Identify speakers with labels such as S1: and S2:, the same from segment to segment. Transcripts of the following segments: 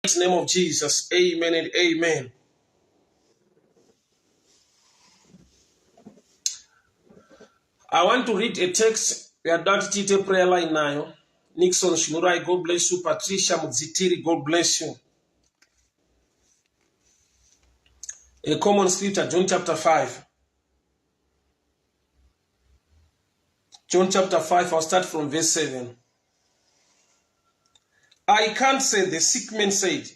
S1: Name of Jesus. Amen and amen. I want to read a text yada kuti tiite prayer line nayo. Nixon Shinurai, God bless you. Patricia Mudzitiri, God bless you. A common scripture, John chapter 5. John chapter 5, I'll start from verse 7. I can't say, the sick man said,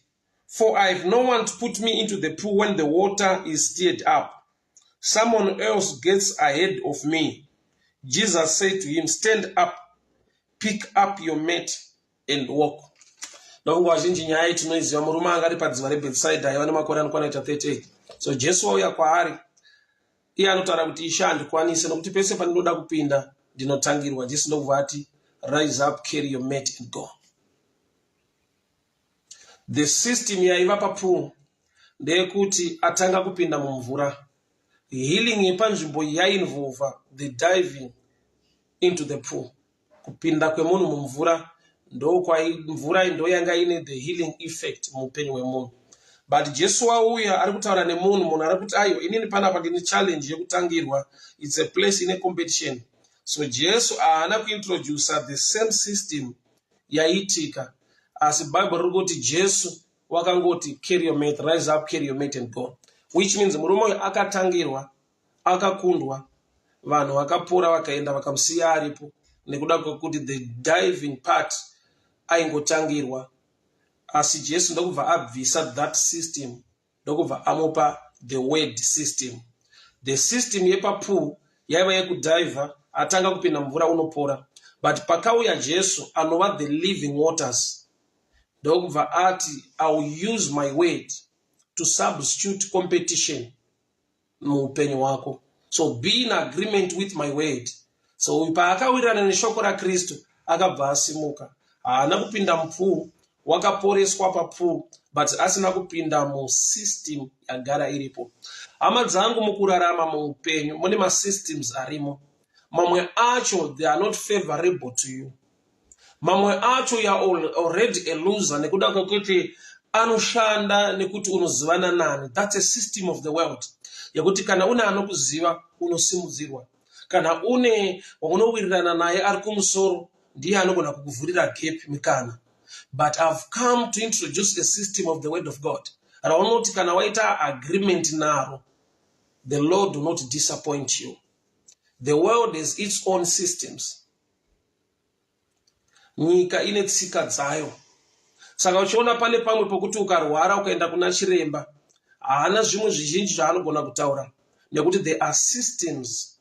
S1: for I have no one to put me into the pool when the water is stirred up. Someone else gets ahead of me. Jesus said to him, Stand up, pick up your mat and walk. Ndofunga vazhinji nyaya iyi tinoiziva. Murume anga ari padziva reBethsaida aiva nemakore anokwana kuita 38. So Jesu wauya kwaari, iye anotaura kuti Ishe handikwanise nokuti pese pandinoda kupinda ndinotangirwa. Jesu ndokubva ati, Rise up, carry your mat and go. The system yaiva papool ndeyekuti atanga kupinda mumvura. Healing yepanzvimbo yainvolva the diving into the pool. Kupinda kwemunhu mumvura ndokwai mvura ndoyanga ine the healing effect muupenyu hwemunhu. But Jesu wauya ari kutaura nemunhu, munhu ari kuti aiwa inini panapa ndine challenge yekutangirwa. It's a place ine competition. So Jesu haana kuintroducer the same system yaiitika, asi Bible riri kuti Jesu wakangoti carry your mat, rise up, carry your mat and go, which means murume uyu akatangirwa, akakundwa, vanhu vakapora vakaenda vakamusiya aripo nekuda kwekuti the diving part aingotangirwa. Asi Jesu ndokubva abvisa that system, ndokubva amupa the word system. The system yepapool yaiva yekudhivha, atanga kupinda mvura unopora, but pakauya Jesu anova the living waters, ndokubva ati I will use my word to substitute competition muupenyu hwako. So be in agreement with my word. So uyu paakawirirana neshoko raKristu akabva asimuka, haana kupinda mupool, wakaporeswa papool but asina kupinda musystem yagara iripo. Hama dzangu, mukurarama muupenyu mune masystems arimo, mamwe acho they are not favorable to you, mamwe acho you are already a loser nekuda kwekuti anoshanda nekuti unozivana nani. That's a system of the world yekuti kana une anokuziva unosimudzirwa, kana une waunowirirana naye ari kumusoro ndiye anogona kukuvhurira gap mikana. But I've come to introduce a system of the word of God raunoti kana waita agreement naro, the Lord will not disappoint you. The world has its own systems. Nyika ine tsika dzayo. Saka uchiona pane pamwe pokuti ukarwara ukaenda kuna chiremba, haana zvimwe zvizhinji zvaanogona kutaura nekuti there are systems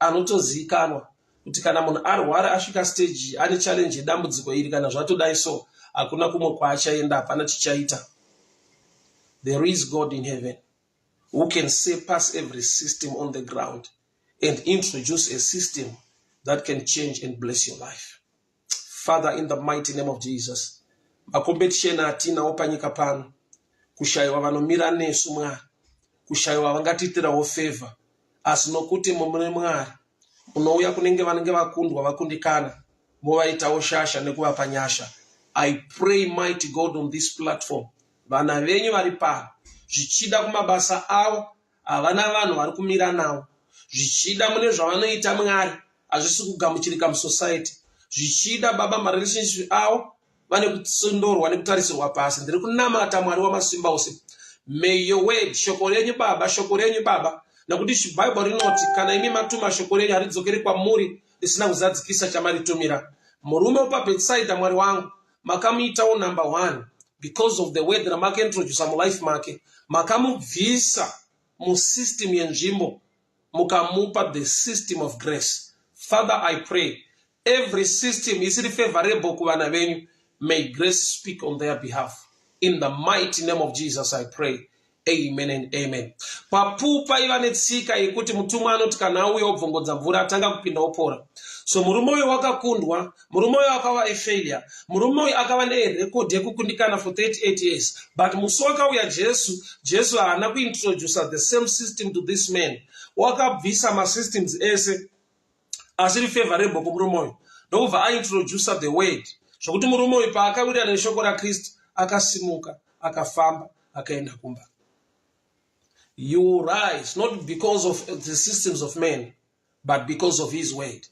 S1: anotozivikanwa kuti kana munhu arwara asvika stage ane challenge yedambudziko iri, kana zvatodai so hakuna kumwe kwaachaenda, hapana chichaita. There is God in heaven who can surpass every system on the ground and introduce a system that can change and bless your life. Father, in the mighty name of Jesus, macompetition atinawo panyika pano, kushayiwa vanomira nesu Mwari, kushayiwa vangatiitirawo favor, asi nokuti mune Mwari munouya kunenge vanenge vakundwa vakundikana, movaitawo shasha nekuvapa nyasha. I pray, mighty God, on this platform, vana venyu vari pano, zvichida kumabasa avo havana vanhu vari kumira navo, zvichida mune zvavanoita Mwari hazvisi kugamuchirika musociety, zvichida Baba marelationship avo vane kutsondorwa nekutarisirwa pasi. Ndiri kunamata, Mwari wamasimba ose, may your word, shoko renyu Baba, shoko renyu Baba, nekuti Bhaibheri rinoti kana imi matuma shoko renyu haridzokeri kwamuri risina kuzadzikisa chamaritumira. Murume wepaBethsaida, Mwari wangu, makamuitawo number one because of the word ramakaintrodusa mulife make. Makamubvisa musystem yenzvimbo mukamupa the system of grace. Father, I pray, every system isiri favorable kuvana venyu, may grace speak on their behalf. In the mighty name of Jesus I pray. Amen and amen. Papool paiva netsika yekuti mutumwa anoti kana auya obvongodza mvura, atanga kupinda opora. So murume uyu wakakundwa, murume uyu akava afailure, murume uyu akava nerecord yekukundikana for 38 years. But musi wakauya Jesu, Jesu haana kuintroduca the same system to this man. Wakabvisa masystems ese asiri favorable kumurume uyu, ndokubva aintroduca the word, zvokuti murume uyu paakawirira neshoko raKristu. Akasimuka, akafamba, akaenda kumba. You will rise not because of the systems of men, but because of his word.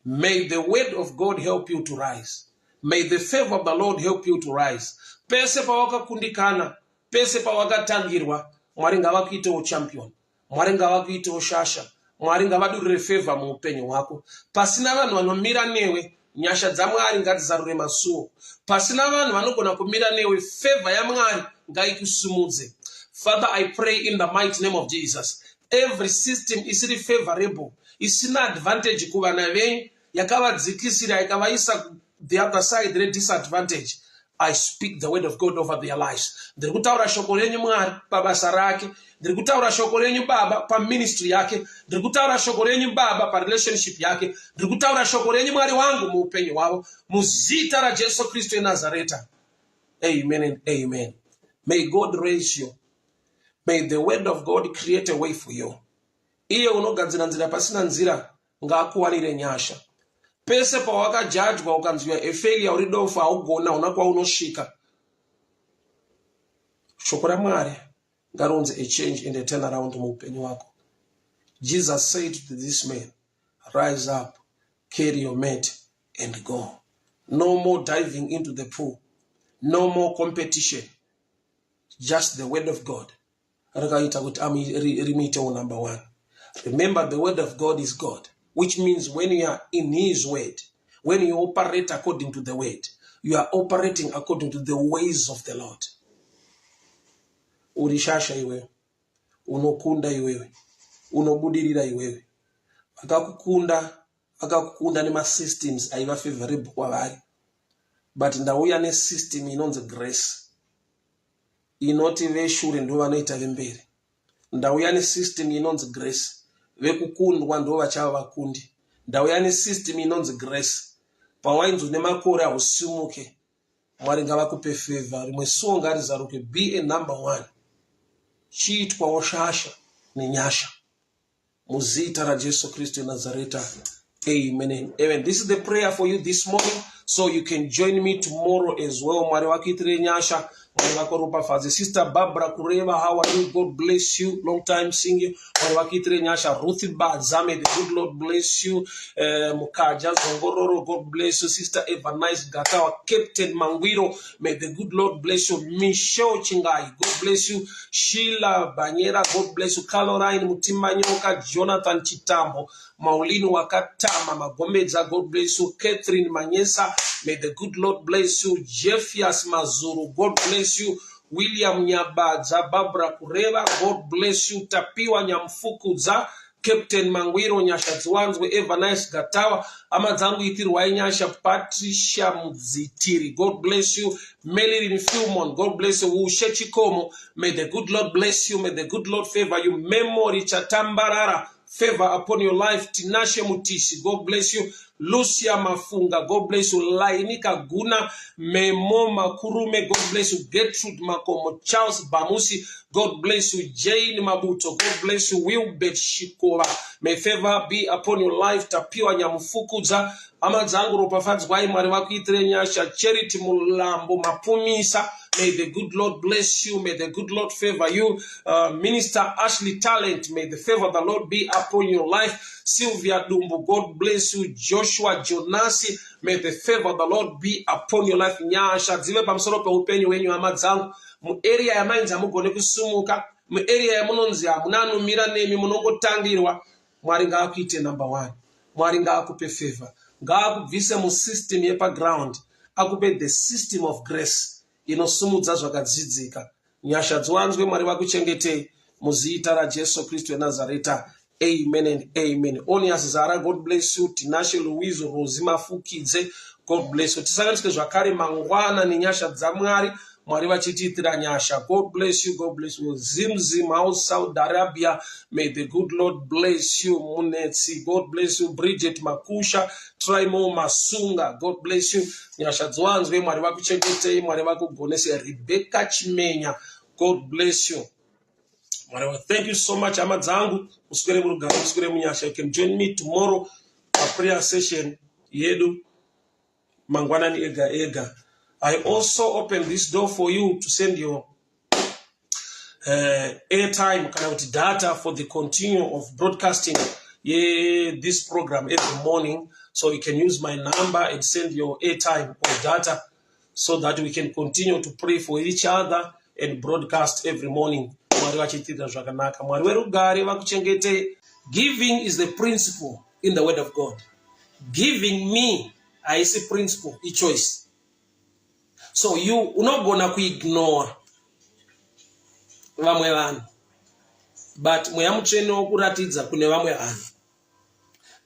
S1: May the word of God help you to rise. May the favor of the Lord help you to rise. Pese pawakakundikana, pese pawakatangirwa, Mwari ngavakuitewo champion. Mwari ngavakuitewo shasha. Mwari ngavadurure favor muupenyu hwako. Pasina vanhu vanomira newe, nyasha dzaMwari ngadzizarure masuo. Pasina vanhu vanogona kumira newe, favor yaMwari ngaikusimudze. Father, I pray in the mighty name of Jesus. Every system isiri favorable, isina advantage kuvana venyu, yakavadzikisira, ikavaisa the other side redisadvantage, I speak the word of God over their lives. Ndiri kutaura shoko renyu, Mwari, pabasa rake. Ndiri kutaura shoko renyu, Baba, paministry yake. Ndiri kutaura shoko renyu, Baba, parelationship yake. Ndiri kutaura shoko renyu, Mwari wangu, muupenyu hwavo. Muzita raJesu Kristu eNazareta. Amen and amen. May God raise you. May the word of God create a way for you. Iye unogadzira nzira pasina nzira ngaakuwanire nyasha. Pese pawakajajwa ukanzi a failure, uri dofo, haugona, hauna kwaunosvika, shoko raMwari ngariunze a change and a turnaround muupenyu hwako. Jesus said to this man, "Rise up, carry your mat and go." No more diving into the pool, no more competition, just the word of God rakaita kuti rimuitewo number one. Remember, the word of God is God, which means when you are in his word, when you operate according to the word, you are operating according to the ways of the Lord. Uri shasha iwewe, unokunda iwewe, unobudirira iwewe. Vakakukunda vakakukunda nemasystems aiva favorable kwavari, but ndauya nesystem inonzi grace, inoti veshure ndo vanoita vemberi. Ndauya nesystem inonzi grace, vekukundwa ndo vachava vakundi. Ndauya nesystem inonzi grace, pawainzi nemakore hausimuke, Mwari ngavakupe favor. Rimwe suo ngarizaruke. Be a number one. Chiitwawo shasha nenyasha muzita raJesu Kristu eNazareta. Amen and amen. This is the prayer for you this morning, so you can join me tomorrow as well. Mwari vakuitire nyasha, Mwari vakuropafadze. Sister Barbara Kureva, how are you? God bless you. Long time seeing you. Mwari vakuitire nyasha. Ruth Badza, may the good Lord bless you. Mukaja Zongororo, God bless you. Sister Eva Nice Gatawa, Captain Mangwiro, may the good Lord bless you. Michelle Chingai, God bless you. Sheila Banyera, God bless you. Caroline Mutimanyoka, Jonathan Chitambo, Maulini Wakatama Magombedza, God bless you. Catherine Manyesa, may the good Lord bless you. Jeffias Mazuru, God bless you. William Nyabadza, Barbara Kureva, God bless you. Tapiwa Nyamfukudza, Captain Mangwiro, nyasha dziwanzwe. Evanice Gatawa, hama dzangu, itirwai nyasha. Patricia Mudzitiri, God bless you. Melilin Filmon, God bless you. Ushe Chikomo, may the good Lord bless you. May the good Lord favor you. Memory Chatambarara, favor upon your life. Tinashe Mutisi, God bless you. Lucia Mafunga, God bless you. Lainika Guna, Memo Makurume, God bless you. Gertrude Makomo, Charles Bamusi, God bless you. Jane Mabuto, God bless you. Wilbert Shikova, may favor be upon your life. Tapiwa Nyamufukudza, hama dzangu, ropafadzwai, Mwari vakuitire nyasha. Charity Mulambo Mapumisa, may the good Lord bless you. May the good Lord favor you. Minister Ashley Talent, may the favor of the Lord be upon your life. Sylvia Dumbu, God bless you. Joshua Jonasi, may the favor of the Lord be upon your life. Nyasha dzive pamusoro peupenyu hwenyu, hama dzangu. Muarea yamainzi hamugone kusumuka, muarea yamunonzi hamuna anomira nemi, munongotangirwa, Mwari ngaakuite number one. Mwari ngaakupe favor, ngaakubvise musystem yepaground, akupe the system of grace inosumudza zvakadzidzika. Nyasha dziwanzwe, Mwari vakuchengetei muzita raJesu Kristu weNazareta. Amen and amen. Onias Zara, God bless you. Tinashe Louise, Rosi Mafukidze, God bless you. Tisanganiswe zvakare mangwana nenyasha dzaMwari, Mwari vachitiitira nyasha. God bless you, God bless you. Zimzim House, Saudi Arabia, may the good Lord bless you. Munetsi, God bless you. Bridget Makusha, Trimo Masunga, God bless you. Nyasha dziwanzwe, Mwari vakuchengetei, Mwari vakugonese. Rebecca Chimenya, God bless you. Mwari, thank you so much, hama dzangu. Muswere murugare, muswere munyasha. You can join me tomorrow paprayer session yedu mangwanani ega ega. I also open this door for you to send your airtime kana kuti data for the continue of broadcasting ye this program every morning. So you can use my number and send your airtime or data so that we can continue to pray for each other and broadcast every morning. Mwari vachiitira zvakanaka. Mwari werugare vakuchengete. Giving is the principle in the word of God. Giving me haisi principle, ichoice. So you unogona kuignore vamwe vanhu but mweya mutsvene wokuratidza kune vamwe vanhu.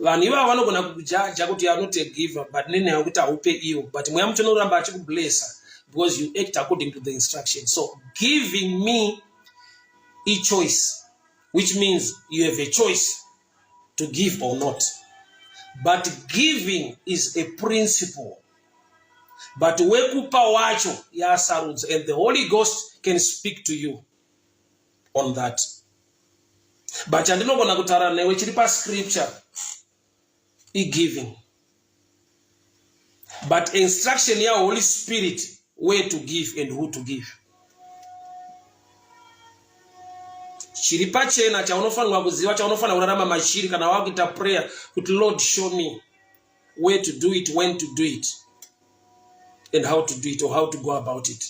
S1: Vanhu ivavo vanogona kukujaja kuti you are not a giver but nenyaya yekuti haupe iwo, but mweya mutsvene unoramba achikublessa because you act according to the instruction. So giving me a choice, which means you have a choice to give or not. But giving is a principle. But wekupa wacho yasarudza, and the Holy Ghost can speak to you on that. But chandinogona kutaura newe chiri pascripture igiving. But instruction ya Holy Spirit where to give and who to give. Chiri pachena chaunofanirwa kuziva, chaunofanira kurarama machiri kana wakuita prayer kuti Lord show me where to do it, when to do it and how to do it or how to go about it.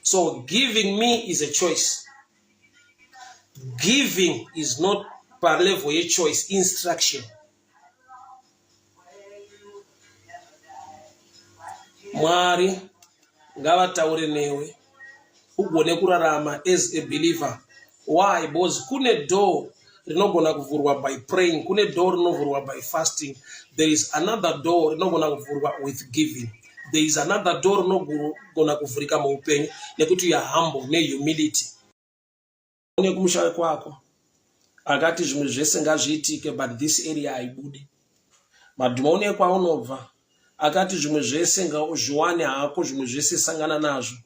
S1: So giving me is a choice. Giving is not per level yechoice, instruction. Mwari ngavataure newe ugone kurarama as a believer. Why? Because kune door rinogona kuvhurwa by praying, kune door rinovhurwa by fasting, there is another door rinogona kuvhurwa with giving, there is another door rinogona kuvhurika muupenyu nekuti you are humble nehumility. Nekumusha kwako akati zvimwe zvese ngazviitike but this area haibude. Madhimoni ekwaunobva akati zvimwe zvese ngauzviwane hako, zvimwe zvese sangana nazvo,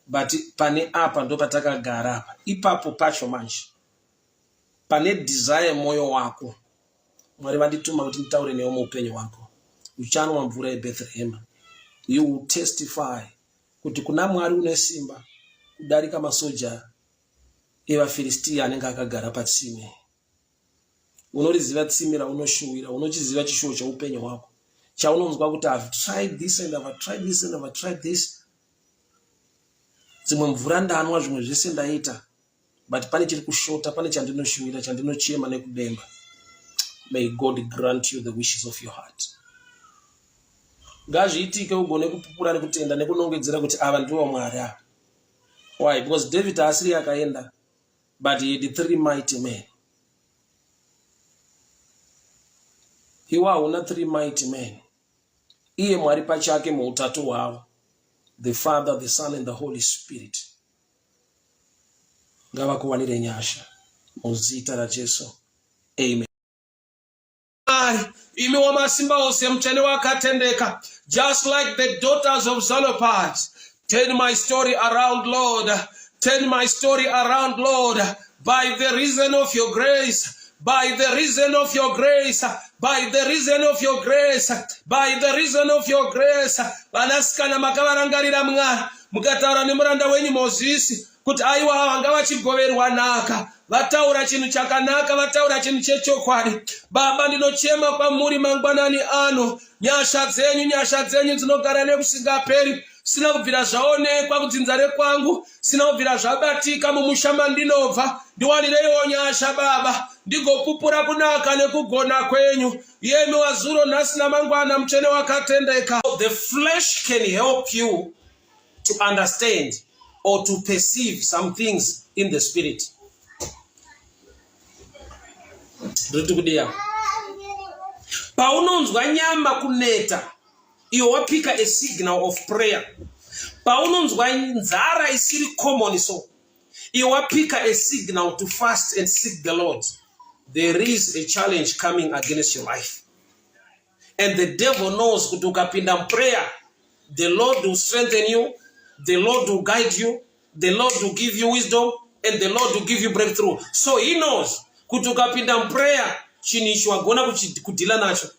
S1: but pane apa ndopatakagara apa, ipapo pacho manje pane desire mwoyo wako. Mwari vandituma kuti nditaure newe muupenyu hwako. Uchanwa mvura yeBethlehem. You will testify kuti kuna Mwari une simba kudarika masoja evaFiristia anenge akagara patsime. Unoriziva tsime raunoshuwira, unochiziva chishuwo cheupenyu hwako chaunonzwa kuti I've tried this and I've tried this and I've tried this. Dzimwe mvura ndanwa, zvimwe zvese ndaita, but pane chiri kushota, pane chandinoshuvira, chandinochema nekudemba. May God grant you the wishes of your heart. Ngazviitike ugone kupupura nekutenda nekunongedzera kuti ava ndivo Mwari ava. Why? Because David haasiri akaenda, but he had three mighty men. Iwe hauna three mighty men. Iye Mwari pachake muutatu hwavo, the Father, the Son and the Holy Spirit. Ngavakuwanire nyasha muzita raJesu. Amen. Imi wamasimba ose, mutsvene wakatendeka, just like the daughters of Zelophehad, turn my story around, Lord. Turn my story around, Lord, by the reason of your grace, by the reason of your grace, by the reason of your grace, by the reason of your grace. Vanasikana makavarangarira Mwari, mukataura nemuranda wenyu Mozisi kuti aiwa vanga vachigoverwa nhaka, vataura chinhu chakanaka, vataura chinhu chechokwadi. Baba, ndinochema kwamuri mangwanani ano, nyasha dzenyu, nyasha dzenyu dzinogara nekusingaperi. Sina kubvira zvaonekwa kudzinza rekwangu, sina kubvira zvabatika mumusha mandinobva. Ndiwanireiwo nyasha Baba, ndigopupura kunaka nekugona kwenyu. Yemi wazuro, nhasi namangwana, mutsvene wakatendeka. The flesh can help you to understand or to perceive some things in the spirit. Ndiri kudiya. Paunonzwa nyama kuneta, iwe wapika a signal of prayer. Paunonzwa nzara isiri common so, iwe wapika a signal to fast and seek the Lord. There is a challenge coming against your life. And the devil knows kuti ukapinda muprayer, the Lord will strengthen you, the Lord will guide you, the Lord will give you wisdom, and the Lord will give you breakthrough. So he knows kuti ukapinda muprayer, chinhu ichi wagona kudhila nacho.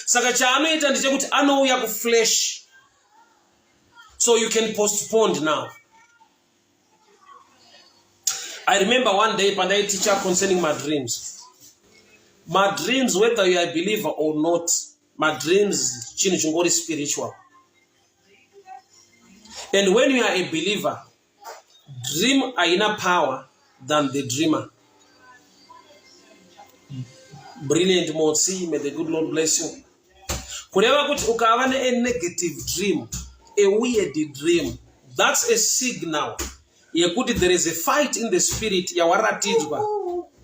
S1: Saka chaanoita ndechekuti anouya kuflesh. So you can postpone now. I remember one day pandaiteacher concerning my dreams. My dreams, whether you are a believer or not, my dreams chinhu chingori spiritual. And when you are a believer, dream haina power than the dreamer. Brilliant Motsi, may the good Lord bless you. Kureva kuti ukava ne a negative dream, a weird dream, that's a signal yekuti there is a fight in the spirit yawaratidzwa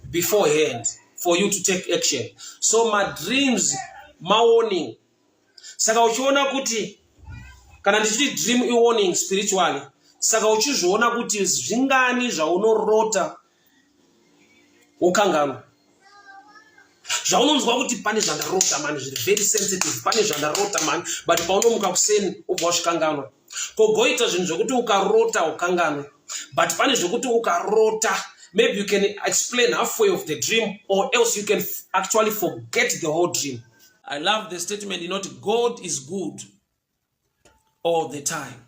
S1: beforehand for you to take action. So my dreams, my warning. Saka uchiona kuti kana ndichiti dream iwarning spiritually, saka uchizviona kuti zvingani zvaunorota wokanganwa zvaunonzwa kuti pane zvandarota mani zviri very sensitive, pane zvandarota mani, but paunomuka kuseni ubva wazvikanganwa. Kogoita zvinhu zvekuti ukarota ukanganwe, but pane zvekuti ukarota maybe you can explain halfway of the dream or else you can actually forget the whole dream. I love the statement inoti God is good all the time.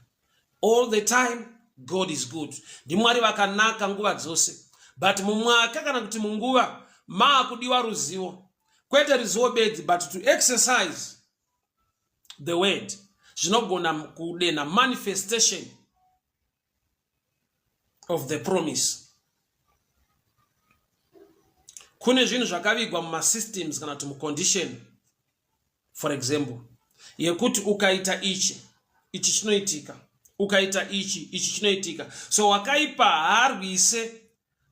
S1: All the time God is good. NdiMwari vakanaka nguva dzose. But mumwaka kana kuti munguva maakudiwa ruzivo. Kwete ruzivo bedzi but to exercise the word. Zvinogona kudena manifestation of the promise. Kune zvinhu zvakavigwa mumasystems kana kuti mucondition, for example, yekuti ukaita ichi, ichi chinoitika, ukaita ichi, ichi chinoitika. So wakaipa haarwise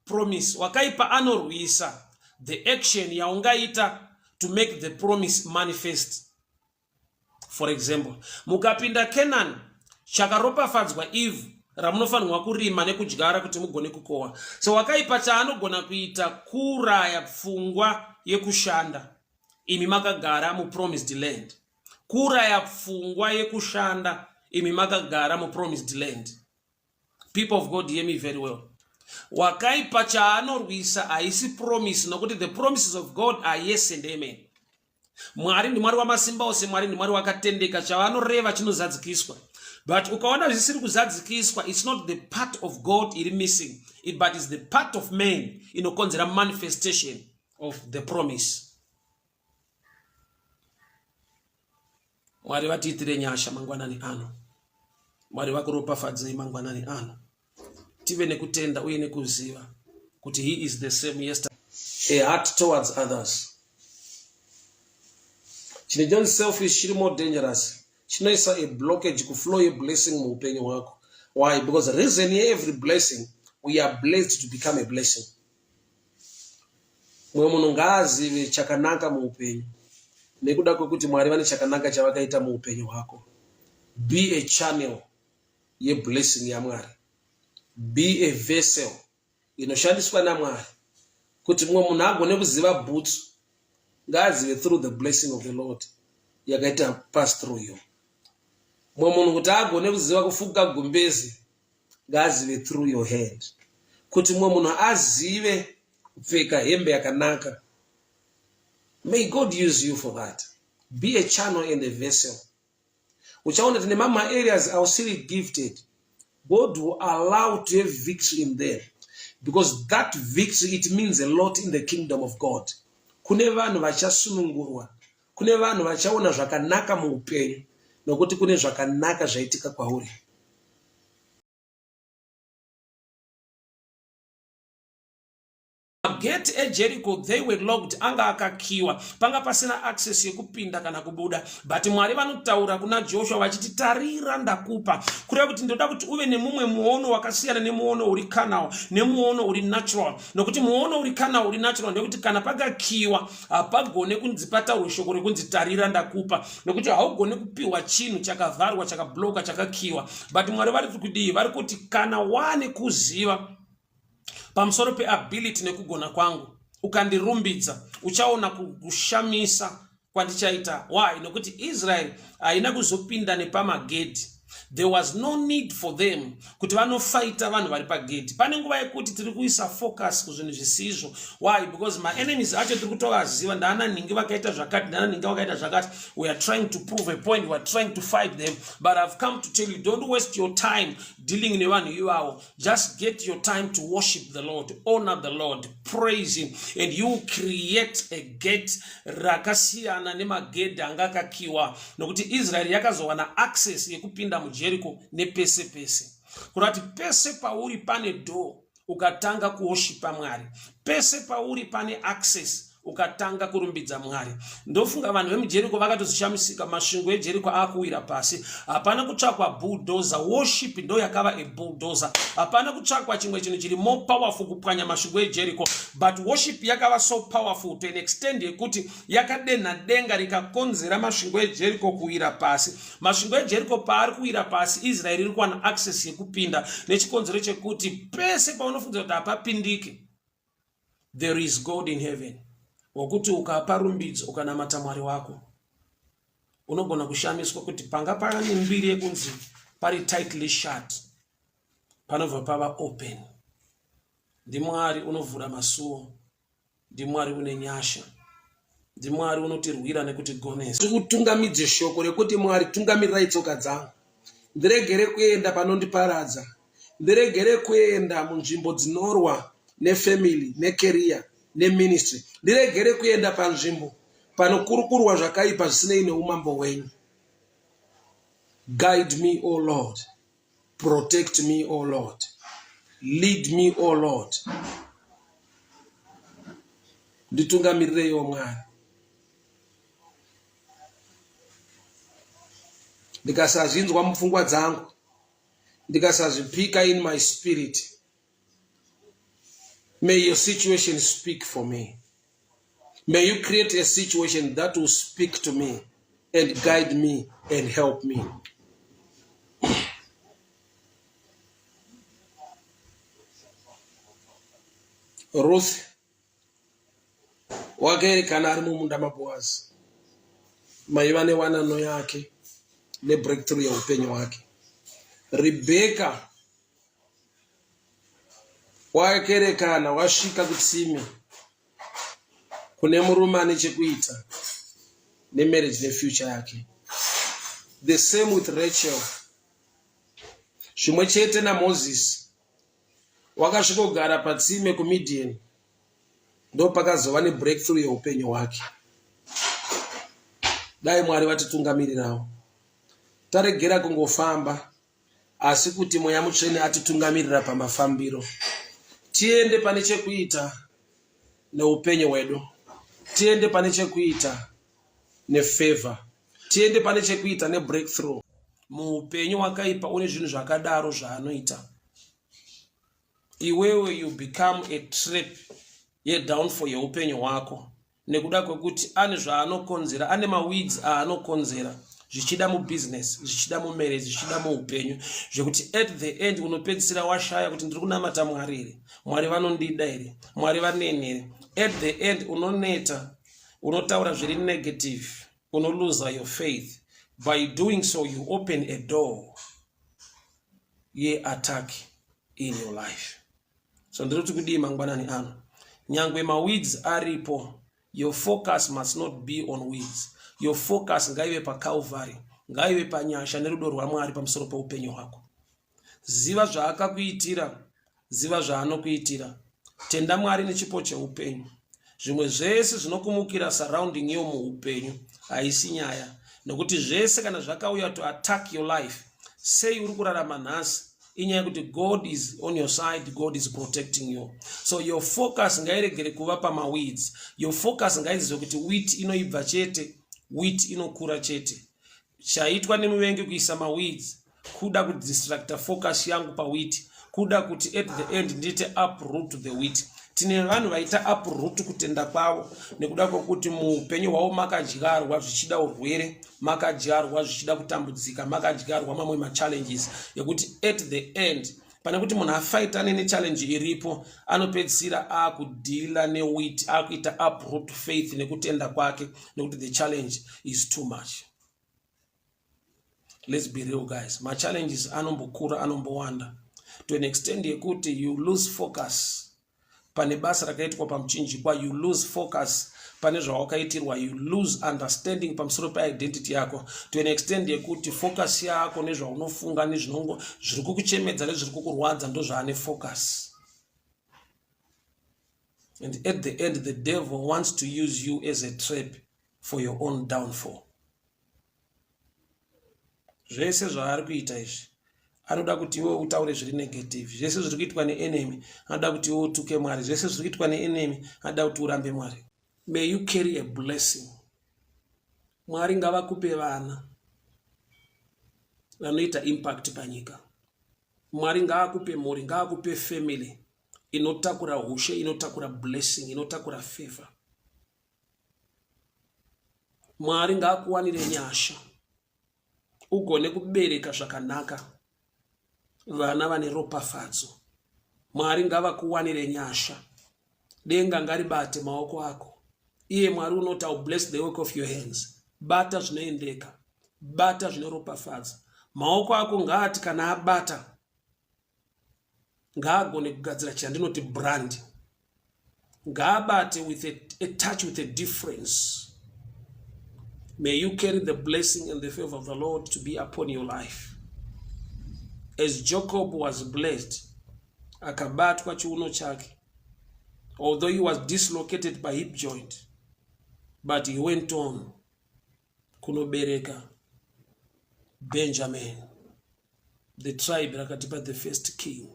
S1: promise, wakaipa anorwisa the action yaungaita to make the promise manifest. For example, mukapinda Canaan, chakaropafadzwa ivhu ramunofanirwa kurima nekudyara kuti mugone kukohwa. So wakaipa chaanogona kuita kuuraya pfungwa yekushanda imi makagara mupromised land. Kuuraya pfungwa yekushanda imi makagara mupromised land. People of God, hear me very well. Wakaipa chaanorwisa haisi promise, nokuti the promises of God are yes and amen. Mwari ndiMwari wamasimba ose, Mwari ndiMwari wakatendeka, chavanoreva chinozadzikiswa. But ukaona zvisiri kuzadzikiswa, it's not the part of God iri missing, but it's the part of man inokonzera manifestation of the promise. Mwari vatiitire nyasha mangwanani ano. Mwari vakuropafadzei mangwanani ano. Tive nekutenda uye nekuziva kuti he is the same yesterday. A heart towards others. Chinhu chinonzi selfish chiri more dangerous. Chinoisa a blockage kuflow yeblessing muupenyu hwako. Why? Because reason yeevery blessing, we are blessed to become a blessing. Mumwe munhu ngaazive chakanaka muupenyu nekuda kwekuti Mwari vane chakanaka chavakaita muupenyu hwako. Be a channel yeblessing yaMwari. Be a vessel inoshandiswa naMwari kuti mumwe munhu agone kuziva bhutsu, ngaazive through the blessing of the Lord yakaita pass through you. Mumwe munhu kuti agone kuziva kufuka gumbezi, ngaazive through your hand. Kuti mumwe munhu azive kupfeka hembe yakanaka, may God use you for that. Be a channel and a vessel. Uchaona kuti nemamwe areas ausiri gifted, God will allow to have victory in them, because that victory, it means a lot in the kingdom of God. Kune vanhu vachasunungurwa, kune vanhu vachaona zvakanaka muupenyu nokuti kune zvakanaka zvaitika kwauri. Magate eJericho, they were locked, anga akakiwa, panga pasina access yekupinda kana kubuda. But Mwari vanotaura kuna Joshua vachiti, tarira ndakupa. Kureva kuti ndoda kuti uve nemumwe muono wakasiyana nemuono uri carnal, nemuono uri natural. Nokuti muono uri carnal, uri natural, ndekuti kana pakakiwa hapagone kunzi pataurwe shoko rekunzi tarira ndakupa, nokuti haugone kupiwa chinhu chakavharwa, chakabloka, chakakiwa. But Mwari vari kudii? Vari kuti kana wane kuziva pamusoro peability nekugona kwangu, ukandirumbidza, uchaona kushamisa kwandichaita. Why? Nokuti Israel haina kuzopinda nepamagedhi. There was no need for them kuti vanofaita vanhu vari pagedhi. Pane nguva yekuti tiri kuisa focus kuzvinhu zvisizvo. Why? Because maenemies acho tiri kutovaziva, ndaana nhingi vakaita zvakati, ndaana nhingi vakaita zvakati. We are trying to prove a point, we are trying to fight them, but I've come to tell you, don't waste your time dealing nevanhu ivavo. Just get your time to worship the Lord, honor the Lord, praise him, and you create a gate rakasiyana nemagedhi anga akakiwa, nokuti Israeri yakazowana access yekupinda muJericho nepese pese. Kurati pese pauri pane door ukatanga kuwoshipa Mwari, pese pauri pane access ukatanga kurumbidza Mwari. Ndofunga vanhu vemuJeriko vakatozoshamisika, masvingo eJeriko akuwira pasi. Hapana kutsvakwa bulldozer, worship ndo yakava a bulldozer. Hapana kutsvakwa chimwe chinhu chiri more powerful kupwanya masvingo eJeriko, but worship yakava so powerful to an extent yekuti yakadenha denga rikakonzera masvingo eJeriko kuwira pasi. Masvingo eJeriko paari kuwira pasi, Israeri iri kuwana access yekupinda nechikonzero chekuti pese paunofungidzira kuti hapapindiki, there is God in heaven, wokuti ukapa rumbidzo ukanamata Mwari wako, unogona kushamiswa kuti panga pane mbiri yekunzi pari tightly shut, panobva pava open. NdiMwari unovhura masuo, ndiMwari une nyasha, ndiMwari unotirwira nekutigonesa. Tikutungamidze shoko rekuti Mwari, tungamirirai tsoka dzangu, ndiregere kuenda panondiparadza, ndiregere kuenda munzvimbo dzinorwa nefamily, necareer, neministry, ndiregere kuenda panzvimbo panokurukurwa zvakaipa zvisinei neumambo hwenyu. Guide me, O Lord. Protect me, O Lord. Lead me, O Lord. Nditungamirireiwo Mwari. Ndikasazvinzwa mupfungwa dzangu, ndikasazvipika in my spirit, may your situation speak for me. May you create a situation that will speak to me and guide me and help me. Ruth wakaerekana ari mumunda maBoazi maiva newanano yake nebreakthrough yeupenyu hwake. Rebheka wakerekana wasvika kutsime kune murume ane chekuita nemarriage nefuture yake. The same with Rachel, zvimwe chete naMoses, wakasvikogara patsime kuMidian, ndopakazova nebreakthrough yeupenyu hwake. Dai Mwari vatitungamirirawo, taregera kungofamba, asi kuti Mweya Mutsvene atitungamirira pamafambiro, tiende pane chekuita neupenyu hwedu, tiende pane chekuita nefavor, tiende pane chekuita nebreakthrough muupenyu. Wakaipa une zvinhu zvakadaro zvaanoita, iwewe you become a trap yedownfall yeupenyu hwako, nekuda kwekuti ane zvaanokonzera, ane maweeds aanokonzera, zvichida mubusiness, zvichida mumarriage, zvichida muupenyu, zvekuti at the end unopedzisira washaya kuti ndiri kunamata Mwari here, Mwari vanondida here, Mwari vaneni here. At the end unoneta, unotaura zviri negative, unoluza your faith. By doing so you open a door yeattack in your life. So ndiri kuti kudii mangwanani ano? Nyangwe maweeds aripo, your focus must not be on weeds. Your focus ngaive paCalvary, ngaive panyasha nerudo rwaMwari pamusoro peupenyu hwako. Ziva zvaakakuitira, ziva zvaanokuitira. Tenda Mwari nechipo cheupenyu. Zvimwe zvese zvinokumukira surrounding yo muupenyu haisi nyaya, nekuti zvese kana zvakauya to attack your life, sei uri kurarama nhasi, inyaya yekuti God is on your side, God is protecting you. So your focus ngairegere kuva pamaweeds. Your focus ngaizive kuti wheat inoibva chete, wheat inokura chete. Chaitwa nemuvengi kuisa maweeds kuda kudistracta focus yangu pawheat, kuda kuti at the end ndiite uproot the wheat. Tine vanhu vaita uproot kutenda kwavo nekuda kwekuti muupenyu hwavo makadyarwa zvichida urwere, makadyarwa zvichida kutambudzika, makadyarwa mamwe machallenges ekuti at the end, pane kuti munhu afaitane nechallenge iripo, anopedzisira akudhila newheat, akuita uproot faith nekutenda kwake, nekuti the challenge is too much. Let's be real guys, machallenges anombokura, anombowanda to an extent yekuti you lose focus pane basa rakaitwa pamuchinjikwa, you lose focus pane zvawakaitirwa, you lose understanding pamusoro peidentity yako to an extent yekuti focus yako nezvaunofunga nezvinongo zviri kukuchemedza nezviri kukurwadza ndozvaane focus. And at the end the devil wants to use you as a trap for your own downfall. Zvese zvaari kuita izvi anoda kuti iwe utaure zviri negative. Zvese zviri kuitwa neenemy anoda kuti iwe utuke Mwari. Zvese zviri kuitwa neenemy anoda kuti urambe Mwari. May you carry a blessing. Mwari ngavakupe vana vanoita impact panyika. Mwari ngaakupe mhuri, ngaakupe family inotakura hushe, inotakura blessing, inotakura favor. Mwari ngaakuwanire nyasha ugone kubereka zvakanaka vana vane ropafadzo. Mwari ngavakuwanire nyasha, denga ngaribate maoko ako. Iye Mwari unoti, I'll bless the work of your hands. Bata zvinoendeka, bata zvinoropafadza. Maoko ako ngaati kana abata ngaagone kugadzira chandinoti brand, ngaabate with a touch, with a difference. May you carry the blessing and the favor of the Lord to be upon your life. As Jacob was blessed, akabatwa chiuno chake, although he was dislocated by hip joint, but he went on kunobereka Benjamin, the tribe rakatipa the first king.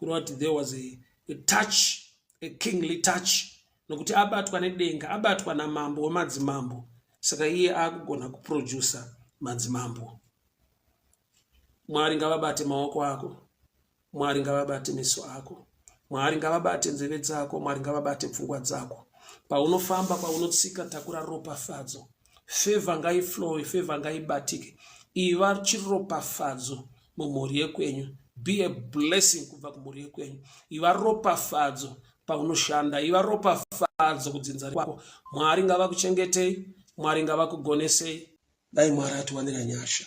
S1: Kureva kuti there was a touch, a kingly touch, nokuti abatwa nedenga, abatwa namambo wemadzimambo, saka iye akugona kuprodusa madzimambo. Mwari ngavabate maoko ako, Mwari ngavabate meso ako, Mwari ngavabate nzeve dzako, Mwari ngavabate pfungwa dzako. Paunofamba, paunotsika, takura ropafadzo. Favor ngaiflowe, favor ngaibatike. Iva chiropafadzo mumhuri yekwenyu. Be a blessing kubva kumhuri yekwenyu. Iva ropafadzo paunoshanda, iva ropafadzo kudzinza kwako. Mwari ngavakuchengetei, Mwari ngavakugonesei. Dai Mwari atiwanira nyasha.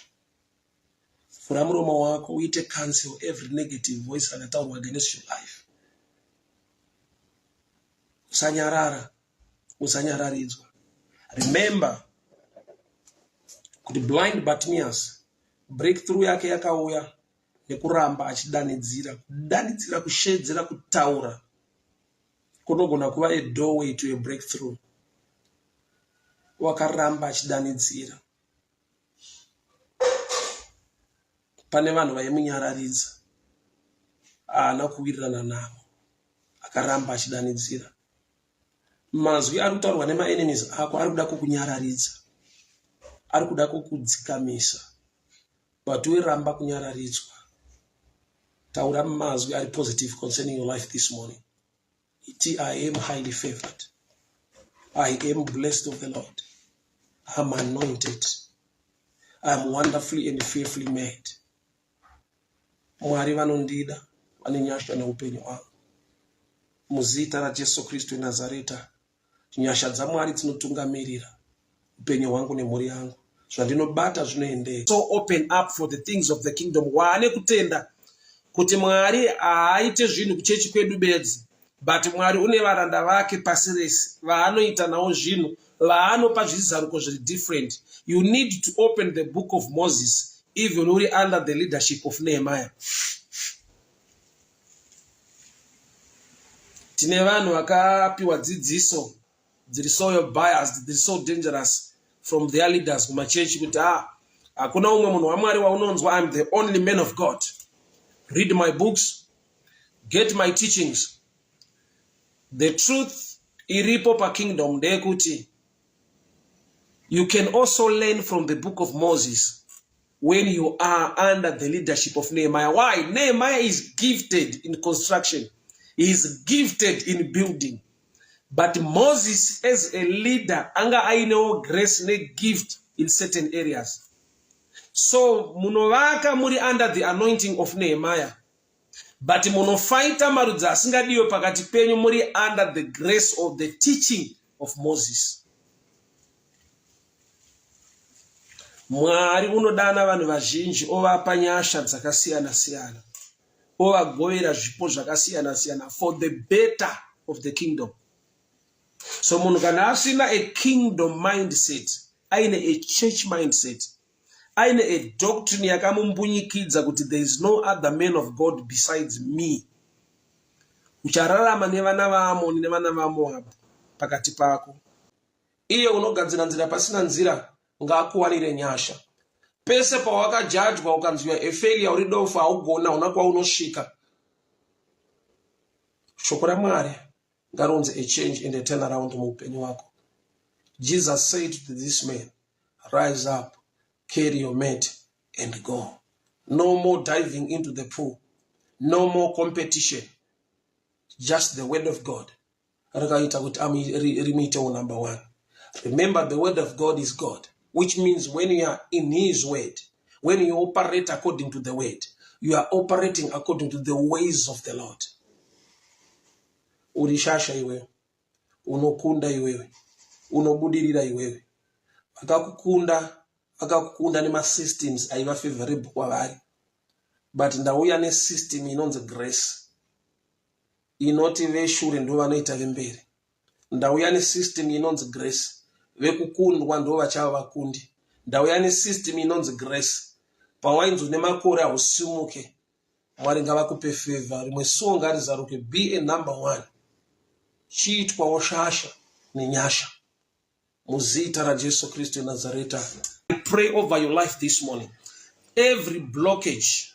S1: Vhura muromo wako uite cancel every negative voice rakataurwa against your life. Usanyarara, usanyararidzwa. Remember kuti blind Bartimaeus breakthrough yake yakauya nekuramba achidanidzira, kudanidzira, kushedzera, kutaura kunogona kuva a doorway to a breakthrough. Wakaramba achidanidzira. Pane vanhu vaimunyararidza, haana kuwirirana navo, akaramba achidanidzira. Mazwi ari kutaurwa nemaenemies ako ari kuda kukunyararidza, ari kuda kukudzikamisa, but iwe ramba kunyararidzwa. Taura mazwi ari positive concerning your life this morning. Iti, I am highly favored. I am blessed of the Lord. I'm anointed. I'm wonderfully and fearfully made. Mwari vanondida, vane nyasha neupenyu hwangu. Muzita raJesu Kristu weNazareta, nyasha dzaMwari dzinotungamirira upenyu hwangu nemhuri yangu. Zvandinobata zvinoendeka. So open up for the things of the kingdom. Waane kutenda kuti Mwari haaite zvinhu kuchechi kwedu bedzi, but Mwari une varanda vake pasi rese vaanoita nawo zvinhu, vaanopa zvizaruko zviri different. You need to open the book of Moses even uri under the leadership of Nehemiah. Tine vanhu vakapiwa dzidziso dziri so biased, dziri so dangerous from their leaders kumachechi kuti hakuna umwe munhu waMwari waunonzwa. I'm the only man of God. Read my books, get my teachings. The truth iripo pakingdom ndeyekuti you can also learn from the book of Moses when you are under the leadership of Nehemiah. Why? Nehemiah is gifted in construction. He is gifted in building. But Moses as a leader anga ainewo grace negift in certain areas. So munovaka muri under the anointing of Nehemiah, but munofaita marudzi asingadiwe pakati penyu muri under the grace of the teaching of Moses. Mwari unodana vanhu vazhinji ovapa nyasha dzakasiyana siyana, ovagovera zvipo zvakasiyana siyana for the better of the kingdom. So munhu kana asina a kingdom mindset, aine a church mindset, aine a doctrine yakamumbunyikidza kuti there is no other man of God besides me, uchararama nevana vaAmoni nevana vaMoabhu pakati pako. Iye unogadzira nzira pasina nzira ngaakuwanire nyasha. Pese pawakajajwa ukanzi a failure, uri dofo, haugona, hauna kwaunosvika, shoko raMwari ngaronzi a change and a turnaround muupenyu wako. Jesus said to this man, "Rise up, carry your mat and go." No more diving into the pool, no more competition, just the word of God rakaita kuti rimuitewo number one. Remember, the word of God is God, which means when you are in his word, when you operate according to the word, you are operating according to the ways of the Lord. Uri shasha iwewe, unokunda iwewe, unobudirira iwewe. Vakakukunda vakakukunda nemasystems aiva favorable kwavari, but ndauya nesystem inonzi grace, inoti veshure ndo vanoita vemberi. Ndauya nesystem inonzi grace, vekukundwa ndo vachava vakundi. Ndauya nesystem inonzi grace, pawainzi une makore hausimuke, Mwari ngavakupe favor. Rimwe suo ngarizaruke. Be a number one, chiitwawo shasha nenyasha muzita raJesu Kristu weNazareta. I pray over your life this morning, every blockage,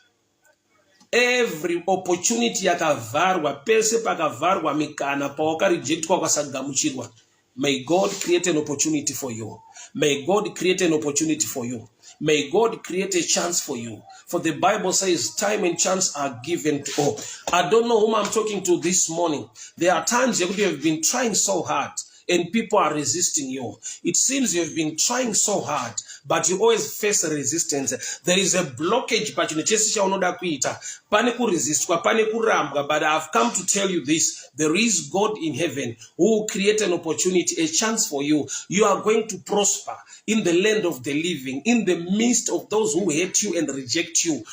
S1: every opportunity yakavharwa, pese pakavharwa mikana, pawakarejectwa, ukasagamuchirwa, may God create an opportunity for you. May God create an opportunity for you. May God create a chance for you, for the Bible says time and chance are given to all. I don't know whom I'm talking to this morning. There are times you have been trying so hard and people are resisting you. It seems you have been trying so hard, but you always face resistance. There is a blockage pachinhu chese chaunoda kuita. Pane kuresistwa, pane kurambwa, but I've come to tell you this. There is God in heaven who will create an opportunity, a chance for you. You are going to prosper in the land of the living, in the midst of those who hate you and reject you.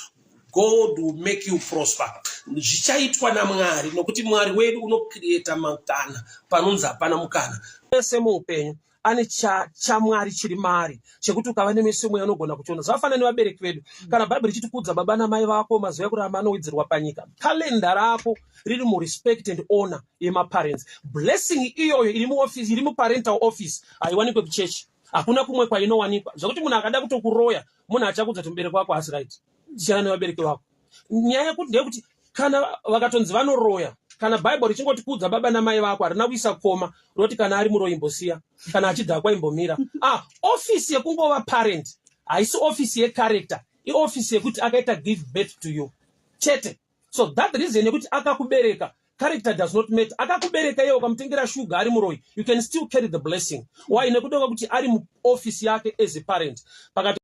S1: God will make you prosper. Zvichaitwa naMwari, nokuti Mwari wedu unocreata mukana panonzi hapana mukana. Ese muupenyu ane chaMwari chiri maari chekuti ukava nemeso mweya unogona kuchiona. Zvakafanana nevabereki vedu. Kana Bhaibheri richiti kudza baba namai vako, mazuva ekurarama anowedzerwa panyika, kalenda rako riri murespect and honor yemaparents. Blessing iyoyo iri muoffice, iri muparental office, haiwanikwe kuchechi, hakuna kumwe kwainowanikwa. Zvakuti munhu akada kutokuroya, munhu achakudza kuti mubereki wako haasi right, siyana nevabereki vako. Nyaya yekuti ndeyekuti kana vakatonzi vanoroya, kana Bhaibheri richingoti kudza baba namai vako, harina kuisa comma roti kana ari muroyi imbosiya, kana achidhakwa imbomira. Ah, ofisi yekungova parent haisi ofisi yecharacter, iofisi yekuti akaita give birth to you chete. So that reason yekuti akakubereka, character does not matter. Akakubereka iye, ukamutengera shuga ari muroyi, you can still carry the blessing. Why? Nekuda kwekuti ari muofisi yake as a parent pakati.